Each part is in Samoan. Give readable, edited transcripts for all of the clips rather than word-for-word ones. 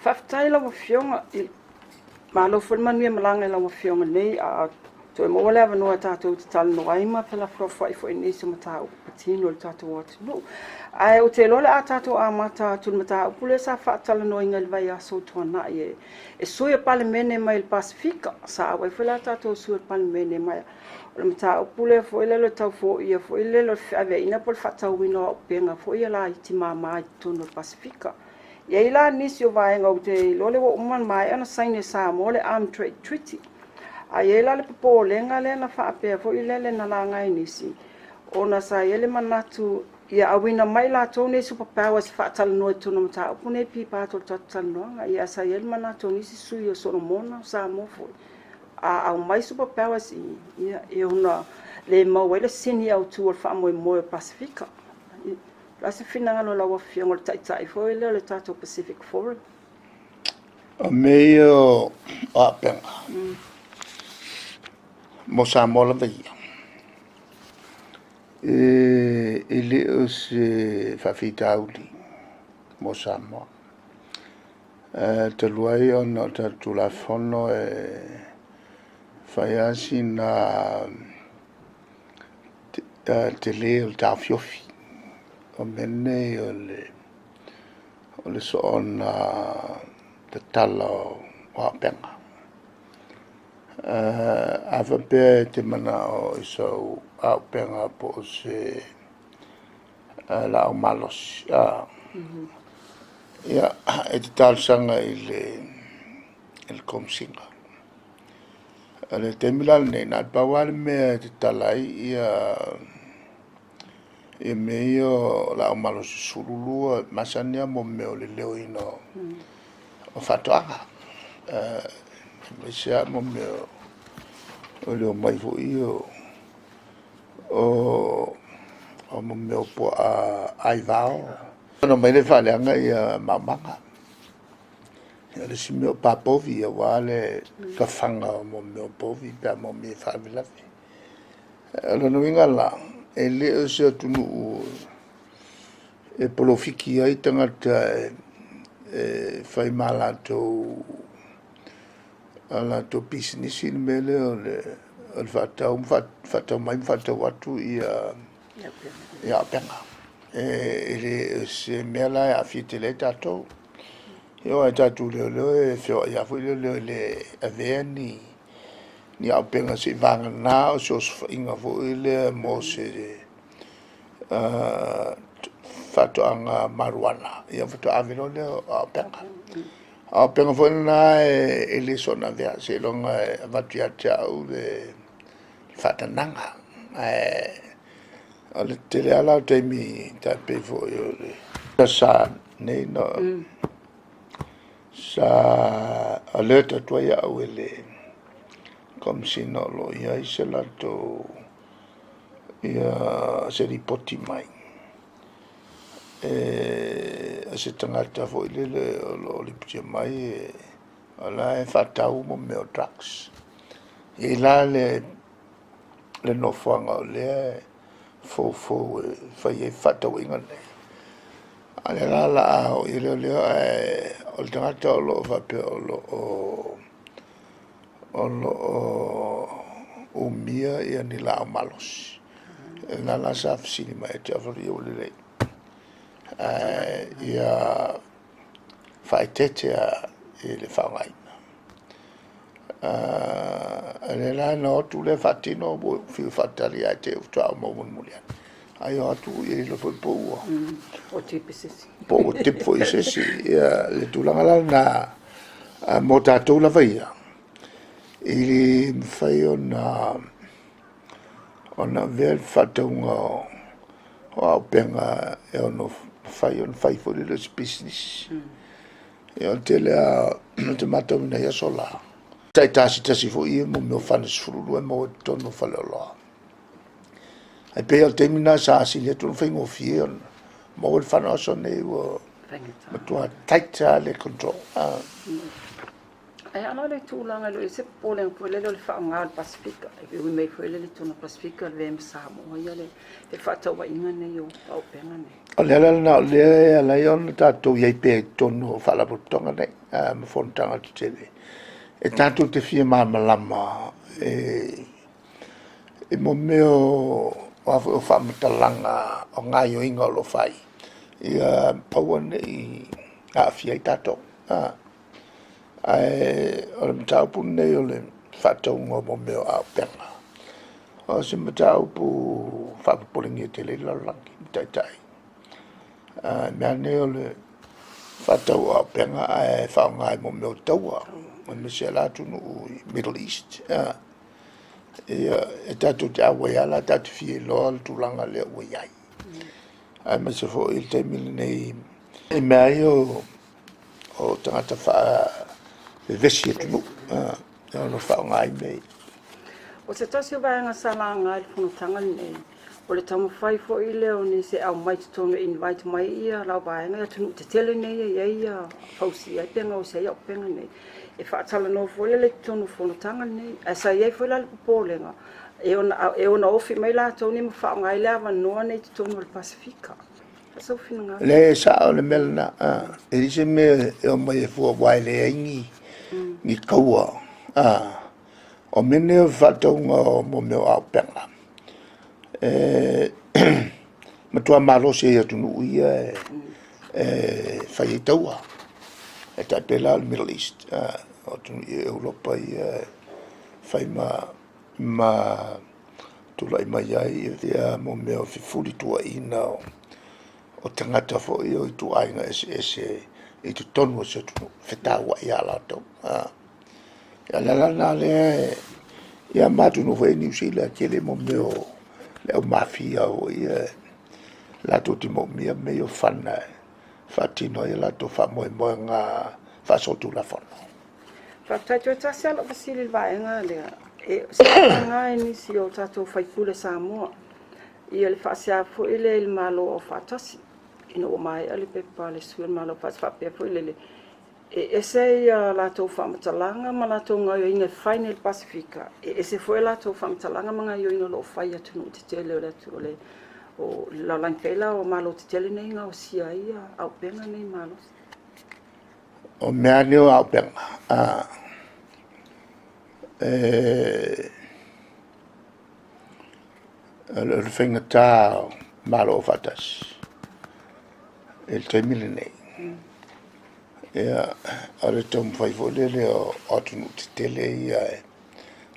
Faafetai lau Afioga i malo foi le manuia malaga i lau Afioga nei, a toe maua le avanoa tatou te talanoa ai ma felafolafoai foi i nisi o mataupu patino i le tatou atunuu. Ae ou te iloa o le a tatou amata atu i le mataupu lea sa faatalanoaina i le vaiaso ua tuanai e sui o le Palemene mai le Pasefika. Sa auai foi la tatou sui o le Palemene mai. O le mataupu lea foi lea o le tau foia foi lea o le feaveaiina po o le faatauina o auupega foi ia laiti mama i totonu o le Pasefika. E i ai la nisi o vaega ou te iloa lea ua uma ona maea ona saini e Samoa le Arm Trade Treaty. Ae i ai la le popolega lea na faapea foi lele na laga e nisi, ona sa i ai le manatu ia auina mai latou nei super powers e faatalanoa i totonu o mataupu nei e pipa atu o le tatou talanoaga. Ia sa i ai le manatu o nisi sui o Solomona, o Samoa foi, a aumai super powers i i, ia e ono le maua ai le sini autu o le faamoemoe o le Pasefika. O le a se finagalo o lau Afioga o le Taitai foi lea o le tatou Pacific Forum? O mea ia o auupega, mo Samoa lava ia, e le o se faafitauli mo Samoa. E talu ai ona o le tatou Tulafono e fai lava sina tele o le taofiofi o mea nei o le soona tatala o auupega. A faapea e te manao i sou auupega po o se laau malosi, ia, e te talosaga i le Komesina. O le taimi la lenei, na o le pau lava le mea e tatala ai mea ia o laau malosi 12, e masani lava mea o le leoina o faatoaga. Aemaise lava mea o le omai foi ia o mea o puaa aivao. Ona omai lea faaleaga maumaga. O le isi mea o pa povi aua le fafaga o mea o povi pe a manaomia i faalavelave. O lona uiga la, e le o se atunuu e polofiki ai tagata e fai ma latou pisinisi le mea lea o le faatau mai ma faatau atu auupega. E le o se mea la e aafia tele ai tatou. E oo lava i tatou leoleo e feoai lava foi leoleo e le avea ni auupega seivagana o se osofaiga foi lea mo se faatoaga mariuana, ia ona faatoa ave loa lea o auupega. O auupega foi na e le soona avea seiloga e avatu ia te au le faatanaga. Ae o le tele lava la o taimi e tai pei foi o le sa nei na sa alert atu ai au e le Komesina o lo o i ai se latou se lipoti mai e se tagata foi lele o lo o lipotia mai o la e faatau mea o drugs. E i ai la le nofoaga o lea e foufou e fai ai fefaatauaiga nei, a o lea la o le a oo i ai leoleo, ae o le tagata o lo o faapea o lo o umia ni laau malosi. O lena la sa fesili mai ia te au, ia ua lelei. Ae ia faaeteete lava i le faaaogaina. O lea la na o atu lea faatino, ua fiu e faatali ae te i faatoa ou maua mulimuli ane. Ai o atu e iloa foi po ua tip i se isi. Po ua tip foi i se isi. Ia, le tulaga la lena mo tatou lava ia, e le mafai ona avea le faatauga o auupega e ono mafai ona fai foi lele o se pisinisi. Ia, o le tele lava ou te matauina i aso la, tai tasi foi ia mea o fana 12 e maua i totonu o faleoloa. Ae pei o le taimi lena sa sili atu ona faigofie ona maua le fana, o aso nei ua matua tight lava le control. Ae a la le tulaga e le o i ai se popolega foi lele o le faaaoga o le Pasefika, e ui mai foi lele i totonu o le Pasefika le VM Samoa ia le fefaatauaiga nei o auupega nei. O le ala lena o lea e ala ai ona tatou i ai pea i totonu o Faalapotopotoga nei ma fonotaga tetele, e tatou te fia malamalama i mea o a foi o faamatalaga o gaoioiga o lo o fai, ia aua ne i aafia ai tatou. Ae o le mataupu lenei o le faatauga o mea o auupega, o se mataupu faapopolegia tele ai le lalolagi ma taitai. O mea lava nei o le faatau o auupega ae faaaoga i mea o taua, aemaise la atunuu i Middle East. Ia, e tatou te auai lava la tatou te fia iloa le tulaga lea ua i ai. Aemaise foi i le taimi lenei i mea ia o tagata faavevesi atunuu e ono faaaoga ai mea ia. O se tasi o vaega sa laga i le fonotaga lenei, o le taumafai foi lea o nisi e aumai i totonu e invite mai ia lau vaega i atunuu tetele nei e i ai ia fausia ai pe gaosi ai auupega nei, e faatalanoa foi lele i totonu o fonotaga nei. Ae sa i ai foi la le popolega e ono ofi mai latou nei ma faaaoga ai le avanoa nei i totonu o le Pasefika. Leai, e sao le mea lena. E leai se mea e omai ai fua aua e leai ni taua. O mea nei o faatauga o mea o auupega, e matua malosi ai i atunuu ia e fai ai taua. E tai pei la o le Middle East, o atunuu i Europa ia e fai ma tulai mai ai ia mea o fefulituaaiga o tagata foi o ituaiga eseese i totonu o se atunuu, fetauai lava latou. O le ala lena lea, ia ma atunuu foi ia Niu Sila, e tele mea o le au mafia foi ia latou te moomia mea ia o fana e faatino ai a latou faamoemoega faasolitulafono. Faafetai. Toe tasi lava lau fesili i le vaega lea. E sa laga e nisi o tatou sui usufono Samoa ia le faasea foi lea i le Malo Aufaatasi ina ua maea le pepa a le sui o le Malo Aufaatasi faapea foi lele e ese ia latou faamatalaga ma latou gaoioiga e fai nei i le Pasefika, e ese foi latou faamatalaga ma gaoioiga o lo o fai i atunuu tetele o le lalolagi pei la o Malo tetele nei e gaosia ai auupega nei malosi. O mea lava nei o auupega, o le faigata o Malo Aufaatasi i le taimi lenei, ia, o le taumafai foi lele o atunuu tetele ia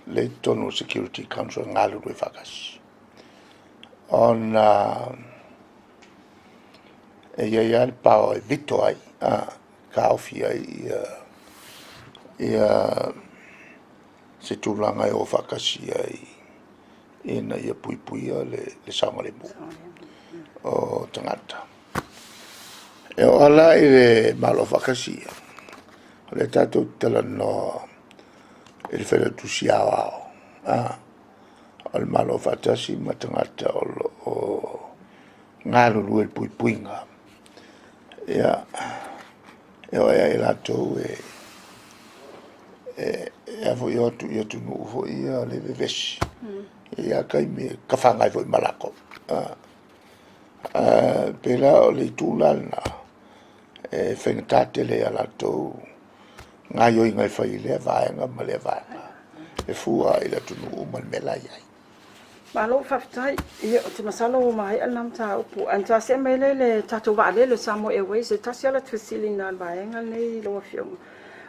lea e i totonu o le Security Council e galulue faatasi, ona e i ai lava le power e veto ai, taofi ai se tulaga e o faatasi ai ina ia puipuia le saogalemu o tagata. E oo lava la i le Malo Aufaatasi ia, o lea tatou te talanoa i le Failautusi Aoao o le Malo Aufaatasi ma tagata o lo o galulue i le puipuiga. Ia, e oo ia i latou e o atu i atunuu foi ia o lea e vevesi, e i ai lava taimi e tafaga ai foi ma latou. E pei la o le itu la lena, e faigata tele ia latou gaoioiga e fai i lea vaega ma lea vaega, e fua i le atunuu ma le mea la e i ai. Malo faafetai. Ia, ou te masalo ua maea lena mataupu. Ae na see mai lea i le tatou vaalele o Samoa Airways. E tasi lava lau fesili i le vaega lenei lau Afioga.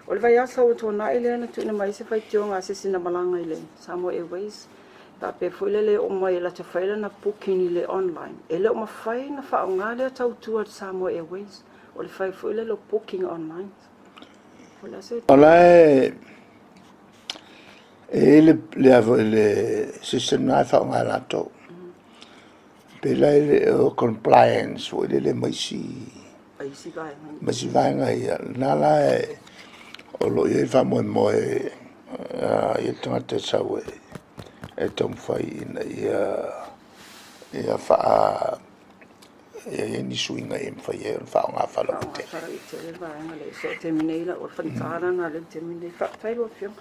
O le vaiaso ua tuanai lea na tuuina mai ai se faitioga a se isi na malaga i le Samoa Airways, faapea foi lele e oo mai e lata fai lana booking i le online, e le o mafai ona faaaoga lea tautua i le Samoa Airways. O le fai foi lele o booking online. O le a se... O la e i ai le system lena e faaaoga e latou. Pei la e le o compliance foi lele ma isi vaega ia, lena la o lo o i ai le faamoemoe i le tagata e sau e taumafai ina ia e i ai ni suiga e mafai ai ona faaaoga faalauaitele. Faalauaitele le vaega lea i so o taimi nei, o le faigata lena i le taimi nei. Faafetai lau Afioga.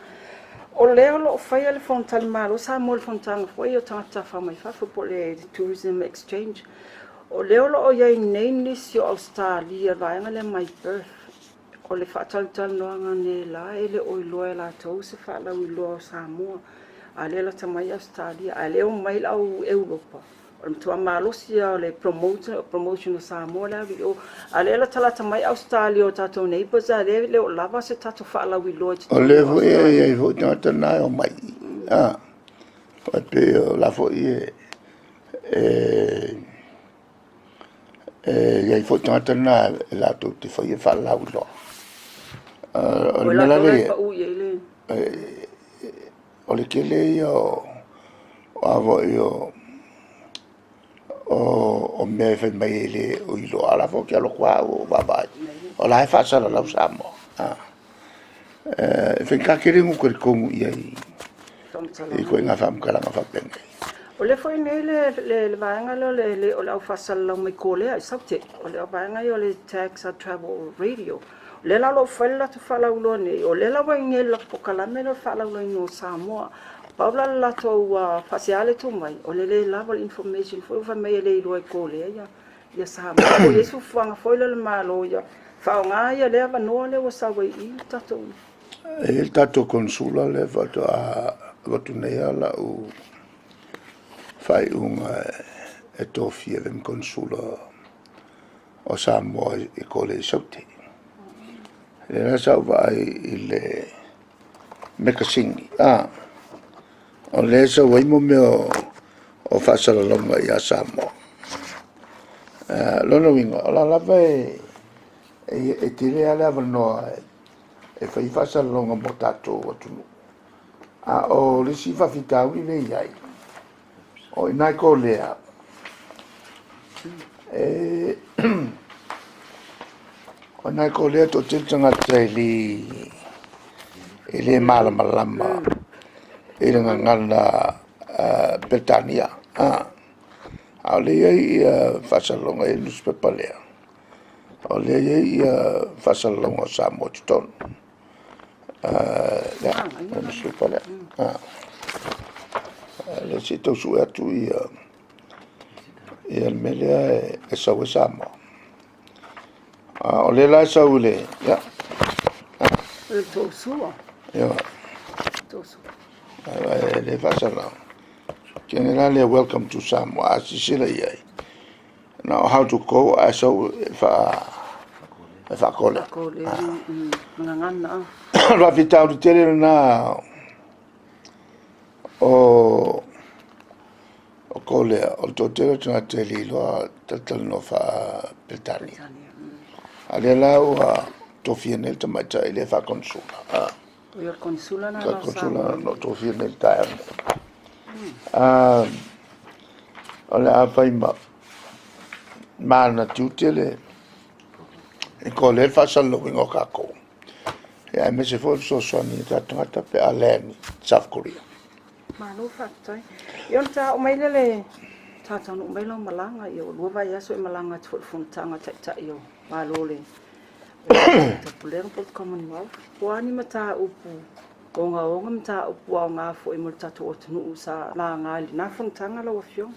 O lea o lo o faia le Fono Talimalo Samoa, le fonotaga foi o tagata tafafao mai fafo po o le Tourism Exchange. O lea o lo o i ai nei nisi o Ausetalia, vaega lea mai Perth, o le faatalatalanoaga analeila, e le o iloa e latou se faalauiloa o Samoa, a lea lata mai Ausetalia, ae le o mai le au Europa. O le matua malosi lava o le promotion o Samoa le alu i o, a lea latalata mai Ausetalia, o tatou neighbours, a lea le o lava se tatou faalauiloa i O totonu lea o foi e Ausetalia. I ai foi tagata na e omai, a e pei o la foi e i ai foi tagata na e latou te faia faalauiloa. O O le i mea la latou la e lea, pau i ai le o le tele ia o a foi o mea e fai mai e le o iloa, a o la foi ou te alu atu lava au vaavaai, o la e faasalalau Samoa. E faigata tele ona talitonu i ai i faamatalaga. ituaiga faamatalaga faapenei. O lea foi nei le vaega lea o le au faasalalau mai Kolea i Saute, o le vaega ia o le Tax Travel Radio. O lea la o lo o fai le latou faalauiloa nei, o lea la ua i nei le latou polokalame lea o le faalauiloaina o Samoa. Pau la le latou faasea le tuu mai, o le le lava o le information foi ua fai mai e le iloa e Kolea ia Samoa. Po o i ai se fuafuaga foi lea a le Malo ia faaaoga ia lea avanoa lea ua sau ai i le tatou. E i ai le tatou consula lea faatoa avatu nei lava lau faaiuga e tofia le consula o Samoa i Kolea i Saute. Lea la sa ou vaai i le mekasini, o lea e sau ai mo mea o faasalalauga ia Samoa. Lona uiga, o la lava e tele lava le avanoa e fai faasalalauga mo tatou atunuu. A o le isi faafitauli lea e i ai, o i nai Kolea, o nai Kolea toatele tagata e le malamalama i le gagana Peretania. A o lea e i ai ia faasalalauga i le nusipepa lea, o lea e i ai ia faasalalauga o Samoa i totonu. Lea, o le nusipepa lea. Lea se i tau sue atu ia le mea lea e sau ai Samoa. O lea la e sau i le... Ia, O le Toosua. Ia, Toosua. E le faasalalau. Kene la lea, "Welcome to Samoa", a silasila i ai. Na o "how to go" ae sau e faakole. Faakole, gagana. O le faafitauli tele lena o Kolea, o le toatele o tagata e le iloa talatalanoa faa-Peretania. Peretania. A lea la ua tofia nei le tamaitai lea faa-consula. O le consula na Ka la o consula Samoa. no tofia nei le taeao nei. O le a fai ma mana tiute le i Kolea le faasalalauina o tatou. Ia, aemaise foi o le fesoasoani i tatou tagata pe a land South Korea. Malo faafetai. Ia ona ta oo mai lea le tautaunuu mai lau malaga, ia ua 2 vaiaso e malaga atu foi i le fonotaga taitai o Malo le Taupulega po o le Commonwealth. Po o a ni mataupu ogaoga, mataupu aoga foi mo le tatou atunuu sa laga i lena fonotaga, lau Afioga?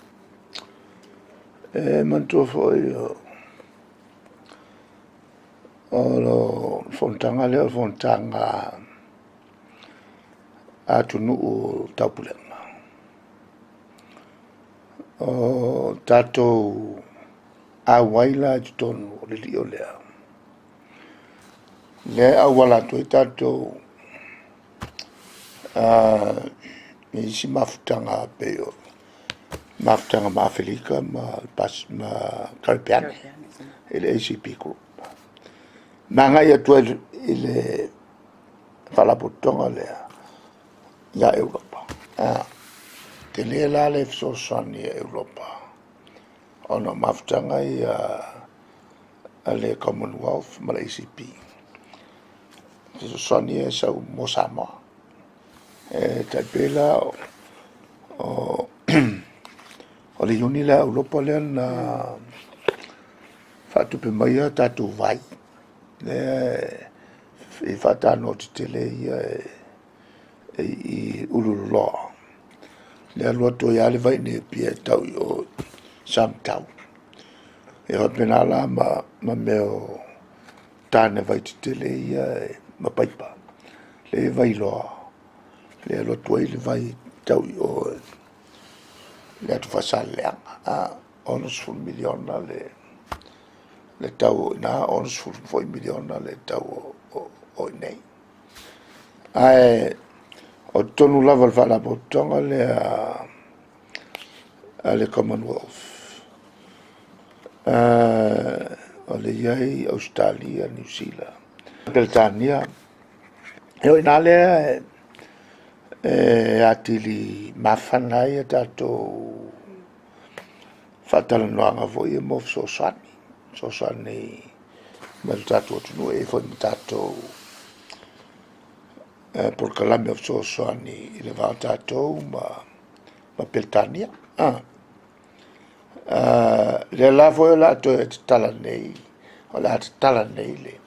E manatua foi o le fonotaga lea o le fonotaga a atunuu o Taupulega. O tatou auai la i totonu o le lio lea, lea e auala atu ai tatou i isi mafutaga pei o mafutaga ma Aferika ma Karipeane i le ACP Group. Ma agai atu ai i le faalapotopotoga lea ia Europa. Tele la le fesoasoani a Europa ona o mafutaga ia a le Commonwealth ma le ACP. Fesoasoani e sau mo Samoa. E tai pei la o le Iuni lea a Europa lea na faatupe mai a tatou vai lea e faatanoa tetele ia e i Ululoloa. Le alu atu ai lava le vai i Apia e tau i o Samatau. E faapena la ma mea o tane vai tetele ia ma paipa. Le Vailoa, le alu atu ai le vai tau i o le atu Faasaleleaga. $60 miliona le tau o i ina, $60 foi miliona le tau o i inei. Ae o totonu lava o le Faalapotopotoga lea a le Commonwealth, o lea e i ai Ausetalia, Niu Sila, Peretania. O i ina lea e atili mafana ai a tatou faatalanoaga foi ia mo fesoasoani, fesoasoani mai le tatou atunuu, e i ai foi ma tatou polokalame o fesoasoani i le va o tatou ma Peretania. Lea la foi o le a toe tatala nei, o le a tatala nei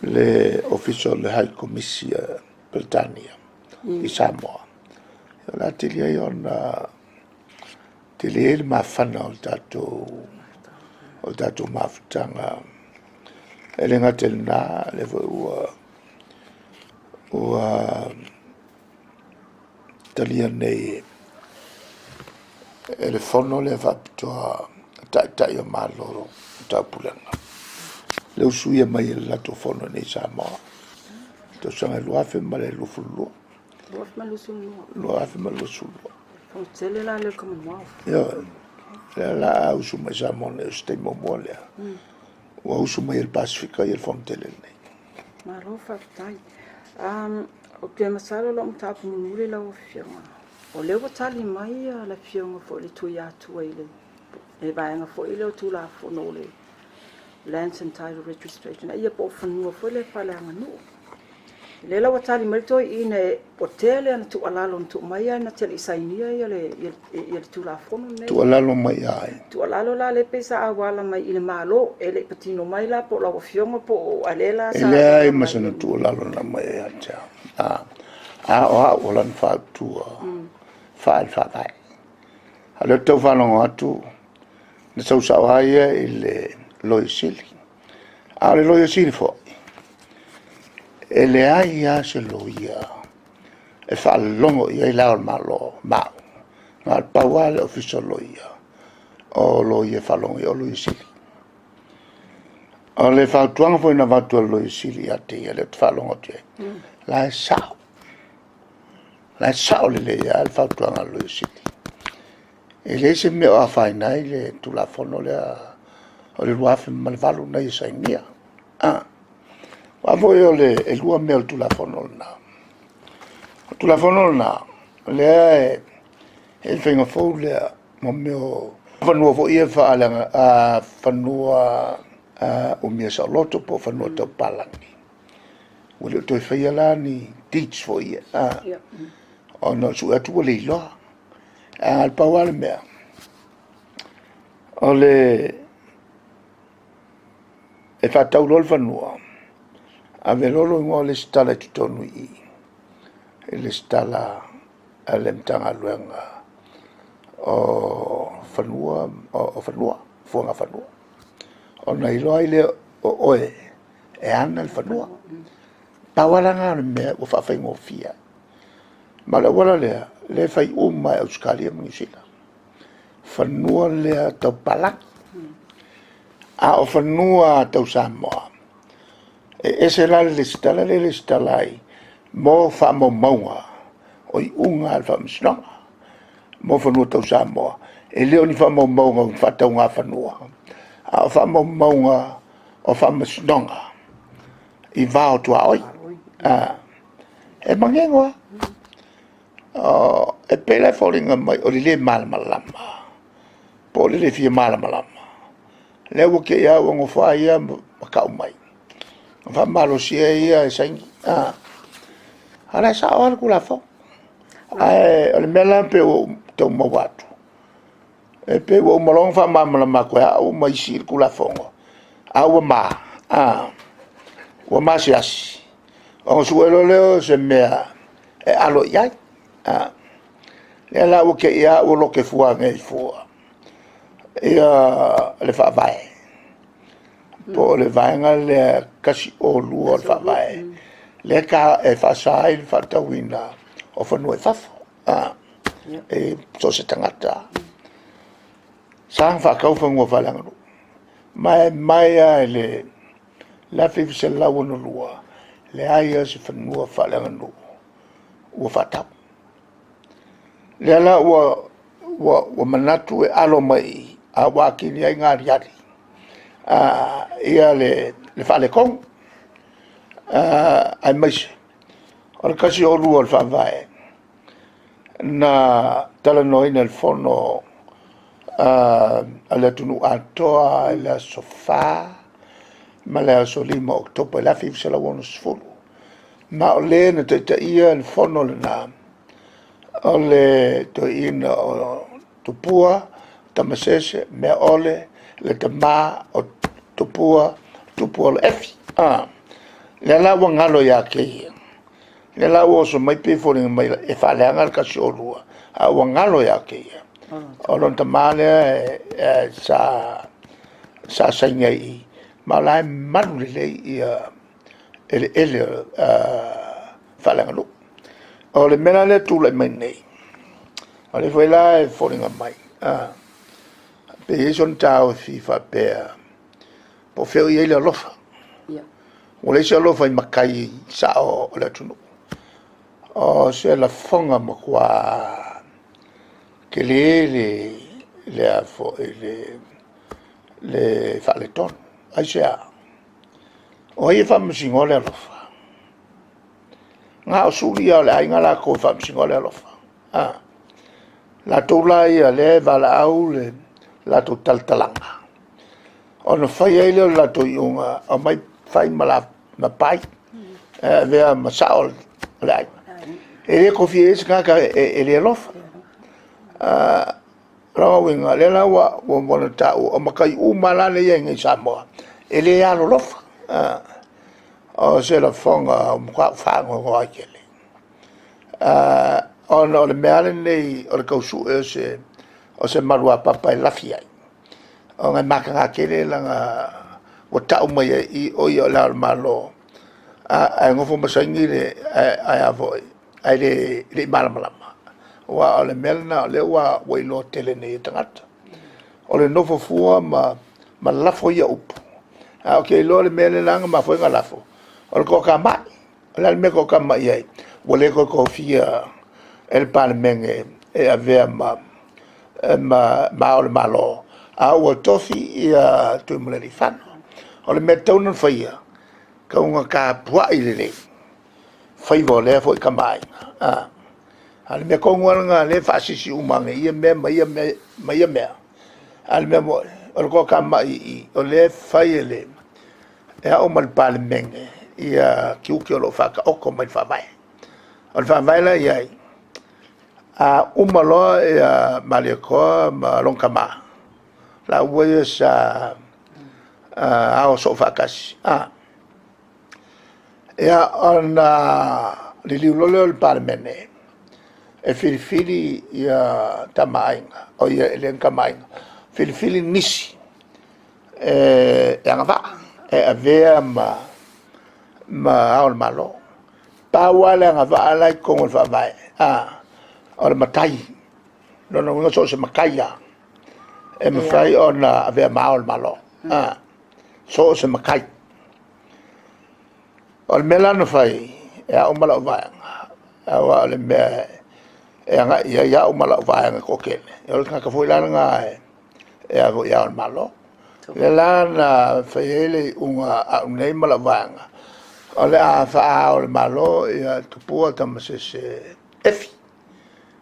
le Ofisa o le High Komisi a Peretania i Samoa. O le a tele ai ona tele le mafana o le tatou mafutaga. E le gata i lena, o lea foi ua talia nei e le fono lea faapitoa a Taitai o Malo o Taupulega, lea ua suia mai e le latou fono i inei i Samoa, tausaga 2022. 2022. Fono tele la lea o le Commonwealth. Ioe. Lea la a usu mai Samoa nei, o se taimi muamua lea. Ua usu mai e le Pasefika ia le fono tele lenei. Malo faafetai. Ou te masalo lau mataupu mulimuli lau Afioga. O lea ua tali mai le Afioga foi i le Tuiatua i le vaega foi lea o Tulafono o le Lands and Title Registration, ia po o fanua foi lea faaleaganuu. O lea la ua tali mai le toeaina ua tele ana tuualalo na tuu mai ae na te le i sainia le Tulafono lenei. Tuualalo mai ia ai? Tuualalo la lea pei sa auala mai i le Malo, e le i patino mai la po o lau Afioga po o a lea la sa... E leai ma sana tuualalo na aumai ia te au. A o au o lana fautua faale-Faavae. A o lea ou te tau faalogo atu, na sau sao lava ia i le Loia Sili. A o le Loia Sili foi, e leai lava se loia e faalogo i ai Le Ao o le Malo ma au, na o le pau lava le Ofisa o Loia, o loia e faalogo i ai o le Loia Sili. O le fautuaga foi na avatu e le Loia Sili ia te ia, lea ou te faalogo atu i ai, o la e sao. O la e sao lelei lava le fautuaga a le Loia Sili. E leai se mea o afaina ai le Tulafono lea o le 2008 na ia sainia. Aua foi e lua mea o le Tulafono lena. O le Tulafono lena, o lea e i ai le faiga fou lea mo mea o fanua foi ia fanua umia saoloto po o fanua tau palagi. Ua le o toe faia la ni deeds foi ia, ona o le sue atu ua le iloa. Ae na o le pau lava le mea, o le e faatau loa le fanua, ave loa lou igoa resitala i totonu i i, i le resitala a le Matagaluega o Fanua, Fuaga Fanua. Ona iloa ai lea o oe e ana le fanua. Pau lava la lena o le mea ua faafaigofie ai. Ma o le auala lea, lea e fai uma e Ausetalia ma Niu Sila. Fanua lea tau palagi. A o fanua tau Samoa, e ese la le resitala lea e resitala ai mo faamaumauga o iuga a le Faamasinoga mo fanua tau Samoa. E le o ni faamaumauga o ni faatauga fanua, a o faamaumauga o faamasinoga i va o tuaoi. E manino lava. E pei la e foliga mai o le lē malamalama po o le le fia malamalama, lea ua te i lava ua nofo lava ia ma tau mai, na faamalosi e ia e saini. A o la e sao lava le Tulafono. Ae o le mea la pei ua ou tau maua atu, E pei ua uma loa ona faamalamalama atu e au ma isi le Tulafono, a ua ma, ua ma asiasi, ona sue loa lea o se mea e alo i ai. O lea la ua te i lava ua lote fua nei fua le Faavae, po o le Vaega lea 102 o le Faavae, lea e faasa ai le faatauina o fanua i fafo e so o se tagata lava. E sa ona faatau fanua faaleaganuu, ma e mai lava i le 1962, leai lava se fanua faaleaganuu ua faatau. O lea la ua manatu e alo mai i i, a ua atili ai ona aliali le faaletonu. Aemaise o le 102 o le Faavae, na talanoaina e le Fono a le atunuu atoa lava i le aso 4 ma le aso 5 o Oketopa i le 1960. Ma o le na taitaia le Fono lena, o le toeaina o Tupua Tamasese Meaole le tama o Tupua Tupuola Efi. Lea la ua galo ia te ia, lea la ua oso mai pei e foliga mai e faaleaga le 102, a ua galo ia te ia, o lona tama lea sa saini ai i i, ma o la e malu lelei eleele faaleaganuu. O le mea la lea e tulai mai nei, o lea foi la e foliga mai pe i ai sona taofi faapea, po o fea o i ai le alofa. Ua leai se alofa i matai sao o le atunuu. O se lafoga matua tele le faaletonu. Aisea? O ai e faamasinoa le alofa? Na o suli lava o le aiga latou e faamasinoa le alofa. Latou la ia o lea e valaau le latou talatalaga, ona fai ai lea o le latou iuga, aumai fai ma pai e avea ma sao o le aiga. E le tofia i ai se tagata e le alofa. O lona uiga, o lea la ua uma ona taua, o matai uma lava lea e i ai nei i Samoa, e le alolofa. O se lafoga ua matua ou faanoanoa ai tele, ona o le mea lava lenei o le tau sue o se maluapapa e lafi ai, ona e mataga tele lana... ua tau mai ai i i o ia o Le Ao o le Malo, ae nofo ma saini ae le i malamalama. Aua o le mea lena o lea ua iloa tele nei e tagata. O le nofo fua ma lafo ia upu, ae ou te iloa le mea lea na mafua ai ona lafo, o le toatamai. O le a le mea e toatamai ai? Ua le toe tofia e le Palemene e avea ma Ao o le Malo, a ua tofi ia Tuimalealiifano. O le mea e tatau ona faia, e tatau ona tapuai lelei faiva o lea foi Tama a Aiga. A o le mea tonu lava lena o lea e faasisi uma ane i ia mea ma ia mea ma ia mea, a o le mea moni, o le toatamai i i, o lea e fai e au ma le Palemene tiute o lo o faataoto mai i le Faavae. O le Faavae la e i ai, a uma loa Malietoa ma lona tama, laua ia sa ao soofaatasi, ia, ona liliu loa lea o le Palemene e filifili Tama a Aiga, oi e le o ni Tama a Aiga, filifili nisi e agavaa e avea ma Ao o le Malo. Pau lava le agavaa la e i totonu o le Faavae, o le matai. O lona uiga so o se matai lava e mafai ona avea ma Ao o le Malo, so o se matai. O le mea la na fai e au ma lau vaega, aua o le mea e agai i ai au ma lau vaega e toatele, o le tagata foi la lena e ao i Le Ao o le Malo. O lea la na fai ai le iuga a au nei ma lau vaega, o le a faa-Ao o le Malo Tupua Tamasese Efi.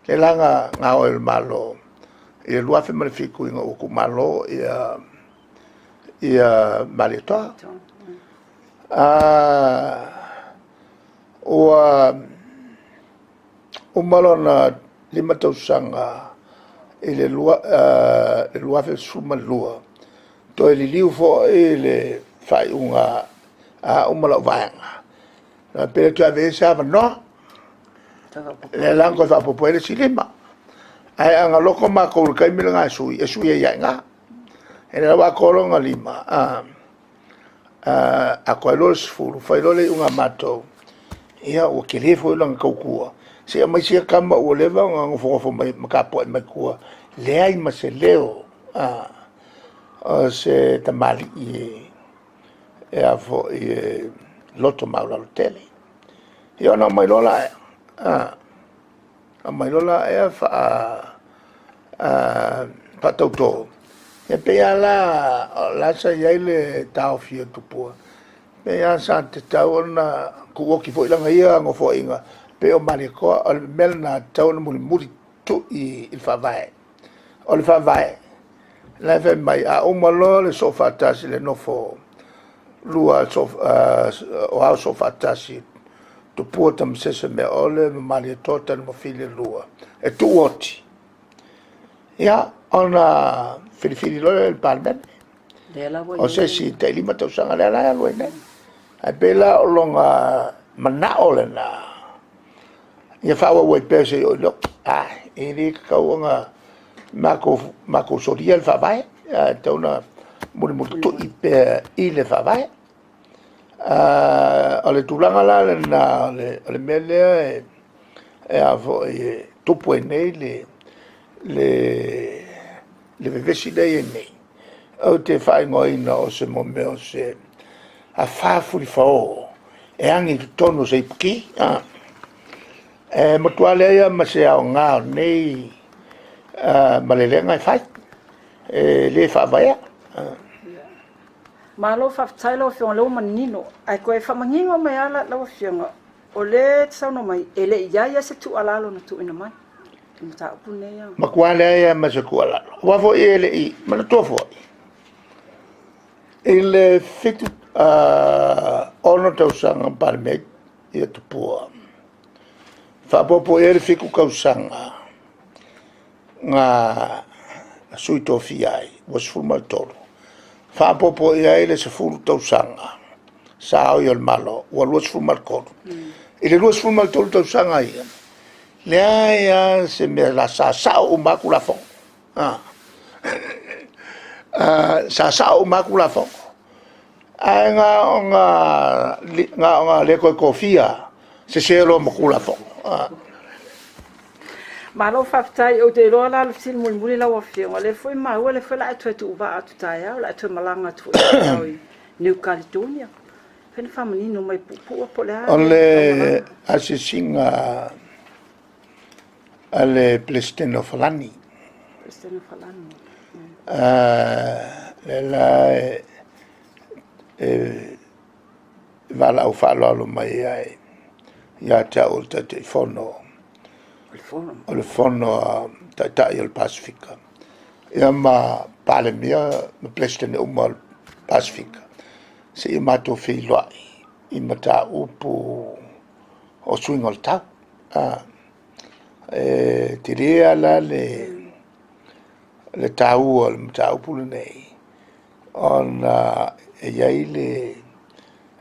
Lea la na Ao ai o le Malo i le 2007 ina ua tuumalo Malietoa. Ua uma lona 5 tausaga i le 2012, toe liliu foi le faaiuga a au ma lau vaega, pe le toe ave i ai se avanoa. Lea la na toe faaopoopo ai le isi 5. Ae a na loto matou i le taimi lena e sui, e sui ai lava i ina. O lea la ua atoa lona 5, atoa ai loa le 10, fai loa le iuga a matou, ia ua tele foi lana tautua, se i aumai sia tama ua leva ona nofonofo mai ma tapuai mai tua, leai ma se leo o se tamalii e loto maualalo tele. Ia ona aumai loa lea, aumai loa lea faatauto, e pei lava la o la sa i ai le taofi o Tupua, e pei lava sa tatau ona tuu oti foi lana ia nofoaiga pei o Malietoa. O le mea lena e tatau ona mulimuli tuu i le Faavae. O le Faavae, la e fai mai a uma loa le soofaatasi le nofolua o Ao Soofaatasi, Tupua Tamasese Meaole ma Malietoa Tanumafili e lua, e tuuoti, ia, ona filifili loa lea e le Palemene o se isi tai 5 tausaga, lea la e alu ai nei. Ae pei la o lona manao lena ia faaauau ai pea seia oo i le oti. E le tatau ona matou solia le Faavae, ae tatau ona mulimulitui pea i le Faavae. O le tulaga la lena o le mea lea e tupu ai nei le vevesi lea e i ai nei, ou te faaigoaina o se mea o se afa fulifao e agi i totonu o se iputi. E matua leai lava ma se aoga o nei malelega e fai, e le faavaea. Malo faafetai lau Afioga, o lea ua manino. Ae toe faamanino mai lava lau Afioga, o lea e te saunoa mai, e le i i ai lava se tuualalo na tuuina mai i le mataupu lenei. Matua leai lava ma se tuualalo. Aua foi e le i manatua foi, i le 6 tausaga na Palemia ai Tupua, faaopoopo i ai le 7 tausaga na sui tofia ai, ua 13. Faaopoopo i ai le 10 tausaga sa ao ai i le Malo, ua 23. I le 23 tausaga ia, leai lava se mea sa sao uma lava Tulafono. Sa sao uma lava Tulafono, ae na ona le toe tofia lava, sese loa ma Tulafono. Malo faafetai. Ou te iloa la o le fesili mulimuli lau Afioga, o lea foi e maua o lea foi o le a e toe tuuvaa atu taeao, o le a e toe malaga atu foi taeao i New Caledonia. Fai ona faamanino mai puupuu lava po o le a O le asiasiga a le Peresetene o Falani. Peresetene o Falani. Lea la e valaau faaaloalo mai ai ia te au o le Taitaifono o le Fono a Taitai o le Pasefika, ia ma Palemia ma Peresetene uma o le Pasefika, seia matou feiloai i mataupu o suiga o le tau. E tele lava la le taua o le mataupu lenei, ona e i ai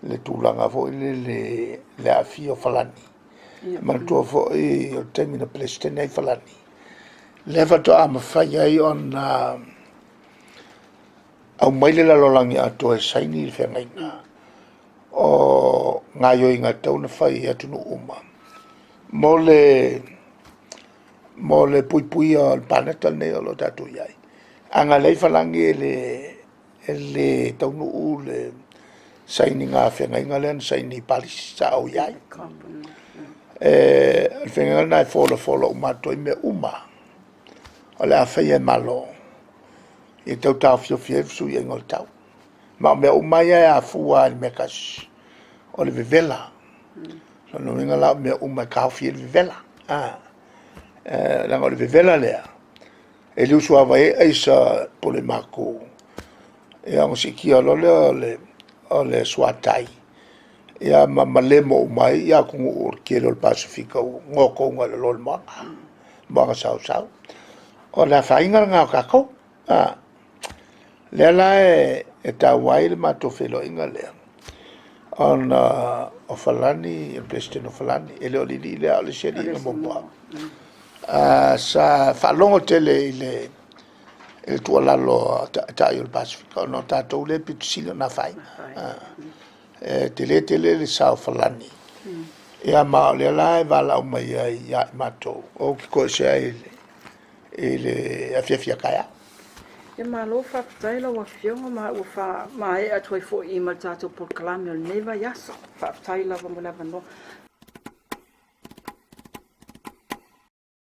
le tulaga foi lele le aafia o Falani. Manatua foi o le taimi na Peresetene ai Falani, lea faatoa mafai ai ona aumai le lalolagi atoa e saini le feagaiga o gaoioiga e tatau ona fai e atunuu uma mo le puipuia o le palota lenei o lo o tatou i ai. A na leai Falani e le taunuu le sainiga feagaiga lea na saini i Palisi sa ou i ai. O le feagaiga lena e folafola uma atu ai mea uma o le a faia e Malo e tau taofiofi ai le fesuiaiga o le tau. Ma o mea uma ia e afua lava i le mea e tasi, o le vevela. O lona uiga la o mea uma e taofi ai le vevela. Leaga o le vevela lea e liusuavai ai aisa pole maku, ia ona siitia loa lea o le suatai ia ma malemo uma ai atunuu o le tele o le Pasefika ua gotouga i lalo o le moana, moana sausau. O le afaina lena o tatou. Lea la e taua ai le matou feiloaiga lea, ona o Falani, o le Peresetene o Falani, e le o le alii lea a o le isi alii na muamua. Sa faalogo tele i le tuualalo a Taitai o le Pasefika, ona o tatou lea e pito sili ona afaina. E tele tele le sao o Falani, ia ma o lea la e valaau mai ai ia i matou, ou te toesea i le afiafi a taeao. Ia malo faafetai lau Afioga, ma ua faamaea atu ai foi ma le tatou polokalame o lenei vaiaso. Faafetai lava mo le avanoa.